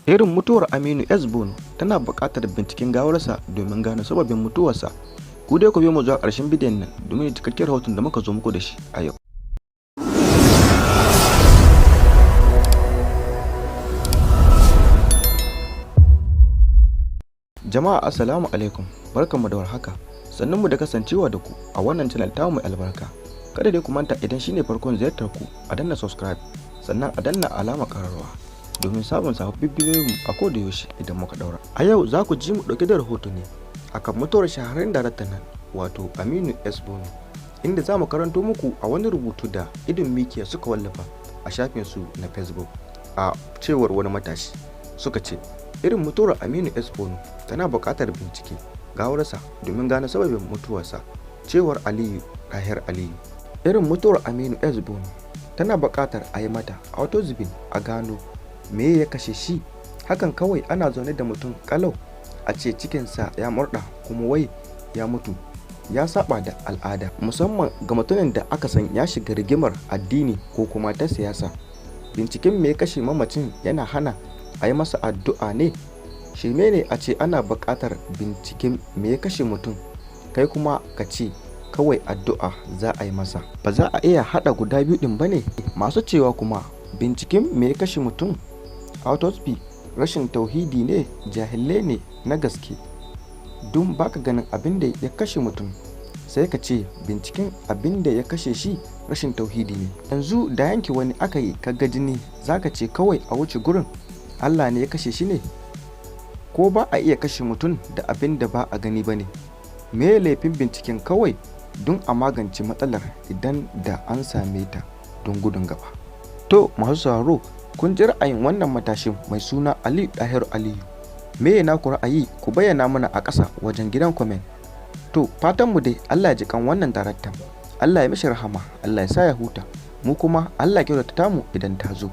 Irin mutuwar Aminu S. Bono tana buƙatar binciken gawarsa domin gano sababin mutuwarsa. Ku dai ku biyo mu zuwa ƙarshen bidiyon nan domin cikakken rahoton da muka zo muku da shi a yau. Jama'a, assalamu alaikum, barkanmu da warhaka, sannunmu da kasancewa da ku a wannan channel tamu mai albarka. Kada dai ku manta, idan shine farkon ziyartar ku, a danna subscribe, sannan a danna alamar ƙararrawa domin samun sababbin bidiyoyinmu a koda yaushe idan muka daura. A yau za ku ji mu ɗauke da rahoto ne akan mutuwar shahararren daraktan nan, wato Aminu S. Bono, inda za mu karanto muku a wani rubutu da Idon Mikiya suka wallafa a shafinsu na Facebook. A cewar wani matashi, suka ce irin mutuwar Aminu S. Bono tana buƙatar bincike gawarsa domin gano sababin mutuwarsa. Cewar Aliyu Tahir Aliyu, irin mutuwar Aminu S. Bono tana buƙatar a yi mata autopsy a gano me ya kashe shi. Hakan kawai ana zaune da mutum kalau, a ce cikinsa ya murɗa kuma wai ya mutu, ya saba da al'ada, musamman ga mutumin da aka san ya shiga rigimar addini ko kuma ta siyasa. Binciken me ya kashe mamacin yana hana a yi masa addu'a ne? Shirme ne a ce ana buƙatar binciken me ya kashe mutum, kai kuma ka ce kawai addu'a za a yi masa. Ba za a iya haɗa guda biyu ɗin ba ne? Masu cewa kuma binciken me ya kashe mutum, autopsy, rashin tauhidi ne, jahilai ne na gaske. Dun baka ganin abin da ya kashe mutum, sai ka ce binciken abin da ya kashe shi rashin tauhidi ne. Yanzu da yanke wani aka yi kaga jini, zaka ce kawai a wuce gurin, Allah ne ya kashe shi ne? Ko ba a iya kashe mutum da abin da ba a gani ba ne? Me laifin binciken kawai don a magance matsalar idan da an same ta, don gudun gaba? To, masu sauraro, kun ji ra'ayin wannan matashin mai suna Aliyu Dahiru Aliyu. Me naku ra'ayi? Ku bayyana mana a ƙasa wajen gidan comment. To, fatan mu dai Allah ya ji kan wannan daraktan, Allah ya mishi rahama, Allah ya sa ya huta, mu kuma Allah ya kyautata mu idan ta zo.